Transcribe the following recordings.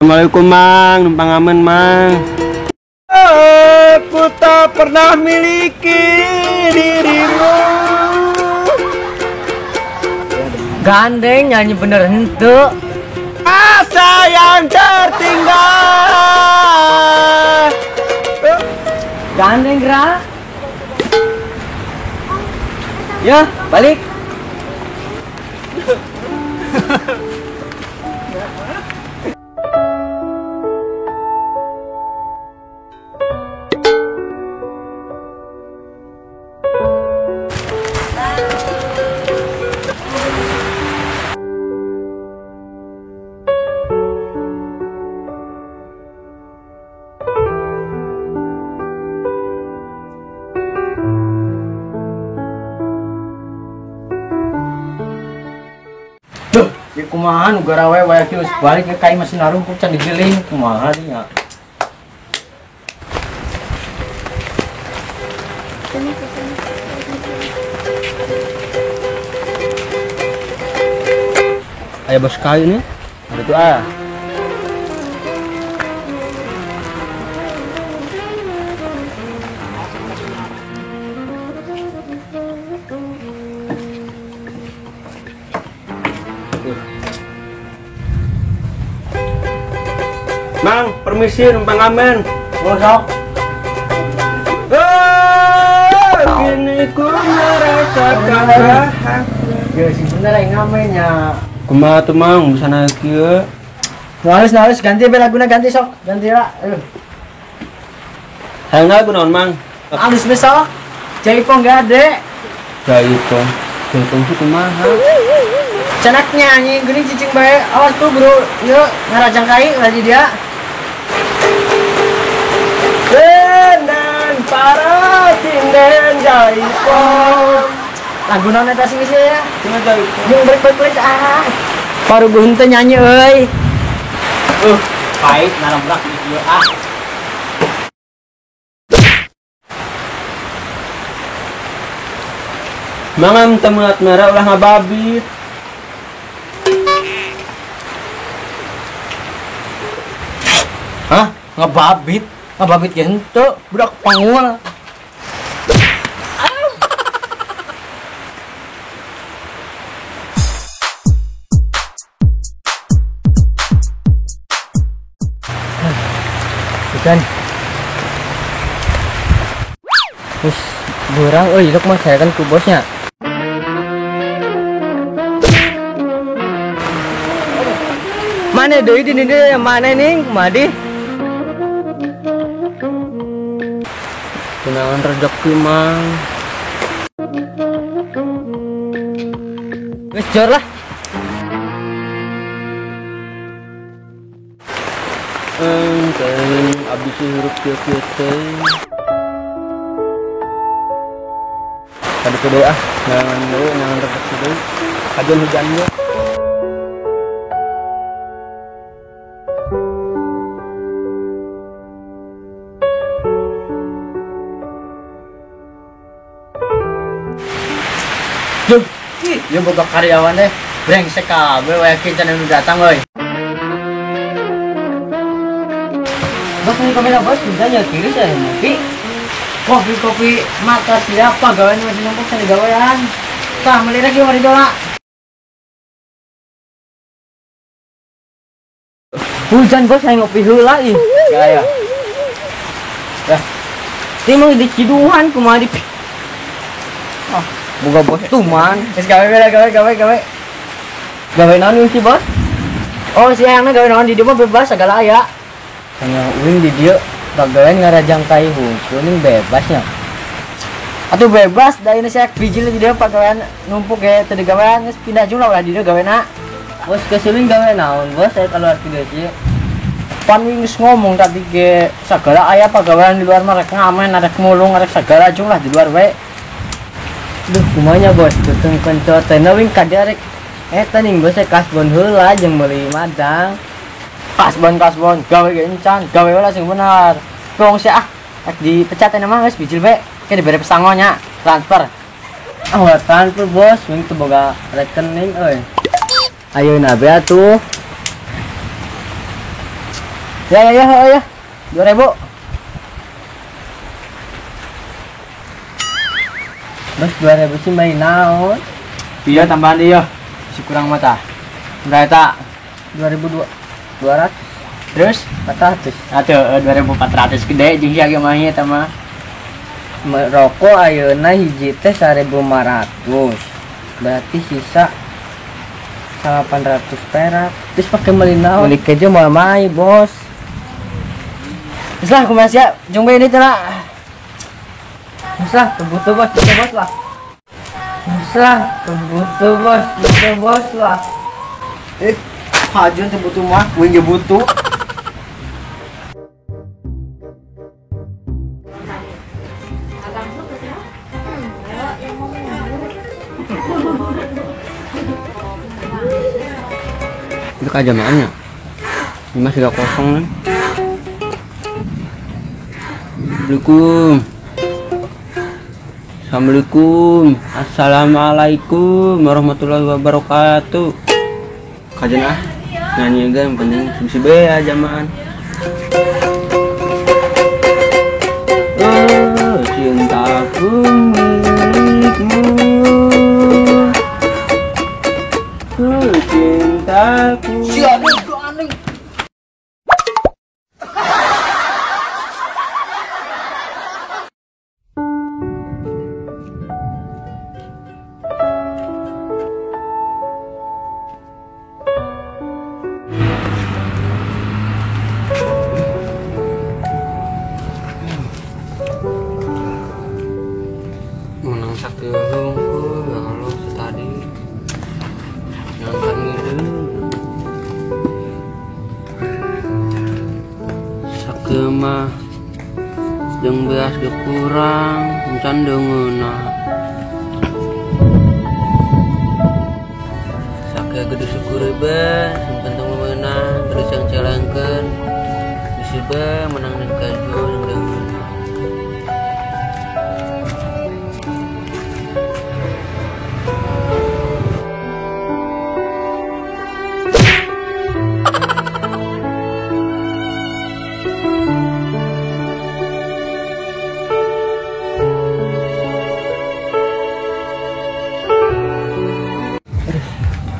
Assalamualaikum Mang, numpang aman Mang. Aku tak pernah miliki dirimu. Gandeng nyanyi bener henteu. Asa yang tertinggal. Gandeng gerak. Ya, balik. Ya kumaha nu garawe wae geus balik ke kai masih narungkuk can digiling kumaha nya. Aya bos kayu nih. Ada tuh ah. Mang, permisi numpang amen. Bosok. Kini ku merasakan bahagia. Ya sih bener aing ngamennya. Kumaha tuh Mang, busana kieu. Halus ganti be laguna ganti sok, ganti lah. Hayang lagu naon Mang? Halus be sok. Jaipong gade. Jaipong. Jaipong itu kumaha? Cenak nyanyi geuning cicing bae. Awas tuh bro, yuk ngarajang kai lagi dia. Denden para sinden jaipong. Lagu naon eta sing geus ya? Cuma jaipong. Jeung balik-balik ah. Paruguh henteu nyanyi euy. Pahit narembrak ieu ah. Mangan temulat merah ulah ngababit. Hah? Ngebabit? Ngebabit ge henteu, budak pangul. Bukan. Terus burang euy, itu mah saya kan ku bosnya. Mana deui di dieu mana ning kumaha di? Kunaon rezeki Mang. Geus jor lah. Teuing abdi hirup kieu-kieu teh. Kade deui ah, nyangan deui, nyangan rezeki deui. Kajeun hujan ge. Duh, ya boga karyawan deh, brengsek kabeh wae can anu datang euy. Bos ini kamera bos, sudah ya kiri saya ngopi. Kopi-kopi mata siapa gawean masih numpuk cari gawean. Tah meuli lagi mari doa. Hujan bos saya ngopi heula ih. Gaya. Dah. Timang di Ciduhan kumaha di. Ah, boga bos tuman. Geus gawe gawe gawe gawe. Gawe naon sih bos? Oh si hayangna gawe naon di dieu mah bebas segala aya. Hanya uing di dieu bagawean ngarajang kai hungkul ning bebasnya. Atuh bebas da ini saya bijil di dieu pagawean numpuk ge teu digawean geus pindah jumlah ulah di dieu gawena. Bos kesuling gawe naon bos saya keluar ti dieu. Pan geus ngomong tadi ge segala aya pagawean di luar mah rek ngamen rek mulung rek segala jumlah di luar we. Duh kumanya bos beuteung kenco teh wing ka dieu rek eta ning bos kasbon heula jeung meuli madang. Kasbon gawe ge encan gawe heula sing bener. Tong sia ah rek dipecat eta mah geus bijil we ke dibere pesangon nya transfer. Ah transfer bos wing teu boga rekening euy. Ayeuna be atuh. Ya ya ya ya. 2000. Bos 2000 sih main naon? Iya tambahan dia. Si kurang mata. Berapa? 2200. Terus 400. Atuh 2400 gede jeung sia ge mah eta mah. Rokok ayeuna hiji teh 1500. Berarti sisa 800 perak. Terus pakai meuli naon? Meuli kejo moal mai, Bos. Terus lah kumaha sia? Jeung bae ini teh lah. Terus lah, butuh bos, butuh bos lah. Terus lah, butuh bos, butuh bos lah. Hajun teh butuh mah, kuing ge butuh. Itu kajamaannya. Ini masih gak kosong nih. Assalamualaikum. Assalamualaikum. Assalamualaikum warahmatullahi wabarakatuh. Kajian ah. Nyanyi juga yang penting si be jamaan. Oh, cintaku milikmu. Oh, cintaku. Menang sakti hungkul, ya Allah tadi nonton itu sakti mah jeung beas ge kurang encan deungeunna sakti gede syukur be penting meunang gede ceng-celengkeun bisi be menang dan kejo jeung deungeunna.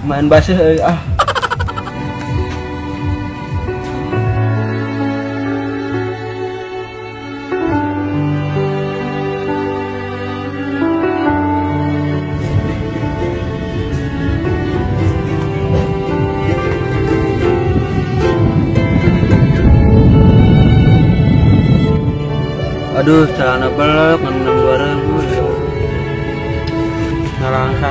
Main basah ah. Aduh, celana belek 62.000 ya. Ngarangsa.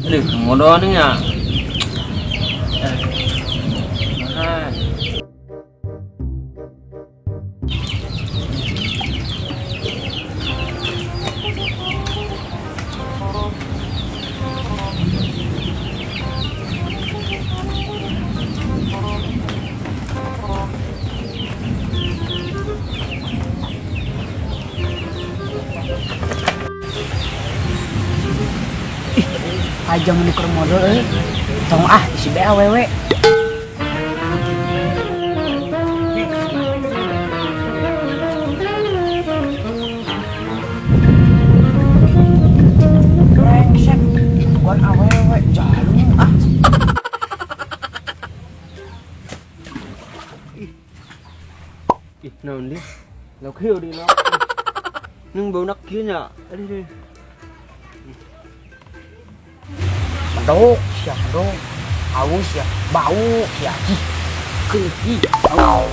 Aduh, modal nih ya. Makan. Aja menuker modal euy. Tong ah isi be awewe. Brengsek, bukan awewe jalu ah. Ih, naon deui? Lauk hiu deui lauk. Nung bau nak kieu nya. Aduh. Medok sia medok, aus ya bau sia ih keuh bau.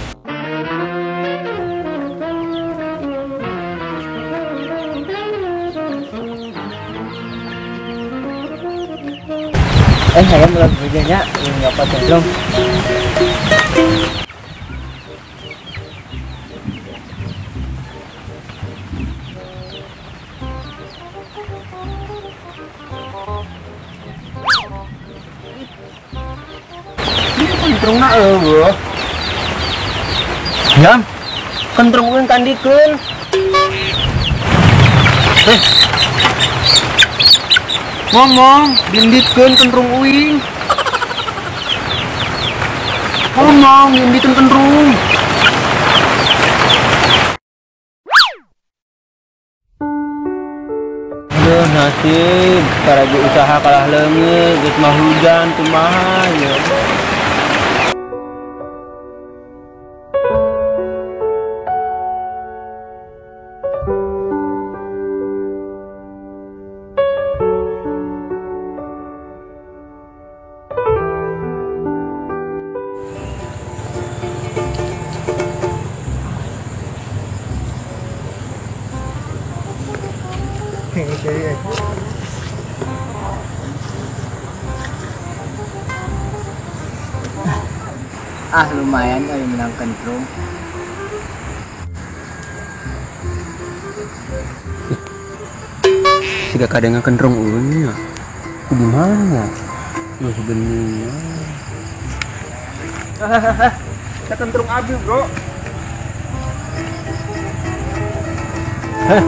Saya mulai kerjanya nggak apa belum. Kentrungna eueuh. Jam. Kentrung uing kandikeun. Ngomong, dinditkeun kentrung uing. Ngomong, dinditkeun kentrung. Aduh, nasib, karagi usaha kalah leungit, geus mah hujan kumaha ya. Ah, lumayan kali menang kentrung. Siga kadenga kentrung ulunnya. Kumaha? Lu sebenarnya. Kita kentrung abi, Bro. Heh,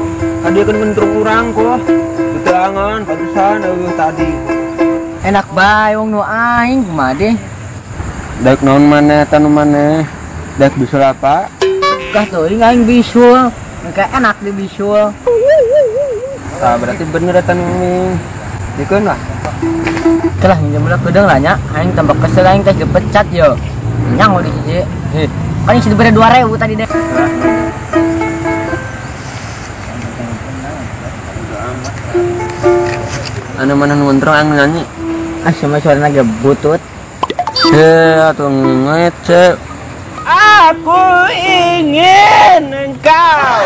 tadi kan kentrung urang kok. Beteangan, pantesan eueuh tadi. Enak bae wong nu aing kumaha deh. Daek naon maneh eta nu maneh? Daek bisul apa? Kah teuing aing bisul. Engke enak di bisul. Tah berarti bener eta nu ming. Dikeun lah. Telah minjem lah kedeung lah nya. Aing tambah kesel aing teh dipecat yo. Nyango di sisi. Heh. Kan isi dibere 2000 tadi deh. Anu mana nu ngontrong aing nyanyi. Ah sama suarana ge butut. Atau ngece. Aku ingin engkau.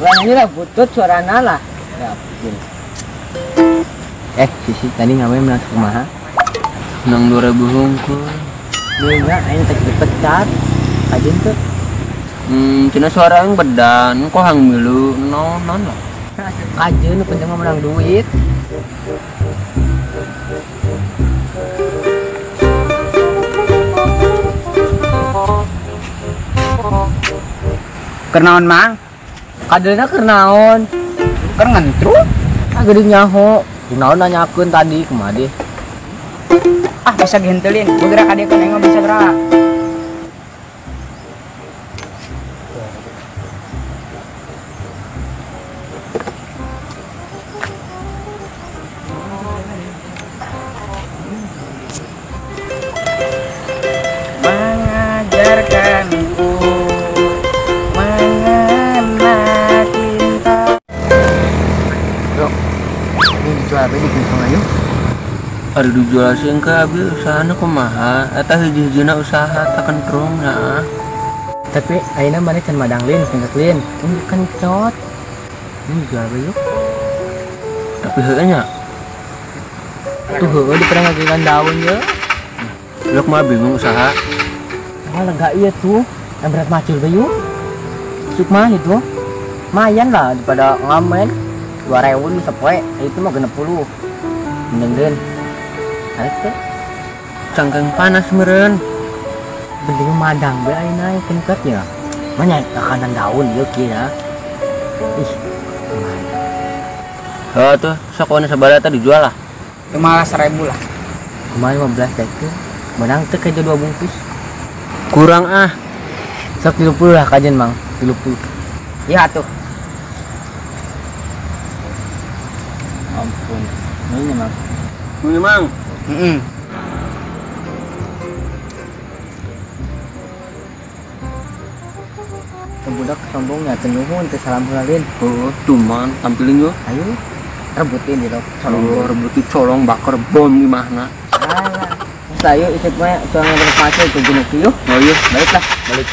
Lah ini lah butut suarana lah. Ya ampun. Sisi tadi ngawe menang kumaha? Menang 2000 hungkul. Nya aing teh dipecat. Kajeun teu. Cenah suara aing bedan, kok hang milu non non lah. Kajeun penting mah menang duit. Kernaon mang? Kadelna kernaon? Keur ngentruk? Ah geuning nyaho. Kunaon nanyakeun tadi kumaha deh? Ah bisa dihentelin, geura ka dieu aing mah bisa gerak. Mengajarkanku mengenal cinta. Bro, ini dijual apa di Gunung ayo? Ada dijual sih engke abi usahana kumaha? Eta hiji-hijina usaha tak kentrung nah. Tapi ayeuna maneh can madang lin, tingkat lin. Ini kencot. Ini dijual apa yuk? Tapi heueuh nya. Tuh heueuh di pernah ngagilan daun ye. Lu mah bingung usaha. Ah lega iya tuh, yang berat macul bayu. Sukma itu. Lumayan lah daripada ngamen 2000 bisa poe, itu mah 60. Mending arek teh. Cangkeng panas meureun. Mending madang bae ayeuna kencot ya. Banyak makanan daun ieu kira. Ih, lumayan. Heuh tuh, sok wana sabaraha teh dijual lah. Cuma 1000 lah. Kumaha 15 teh tuh. Menang teh kayak 2 bungkus. Kurang ah. Sok 30 lah kajen mang, 30. Iya tuh. Ampun. Ini mang. Ini mang. Heeh. Budak sombongnya teu nuhun teu salam heula lin. Oh, tuman tampilin yo. Ayo rebutin di colong. Oh, rebutin colong bakar bom gimana? Alah. Sayo isep mah soalnya berpacu ke gunung yuk. Oh iya, baliklah. Balik.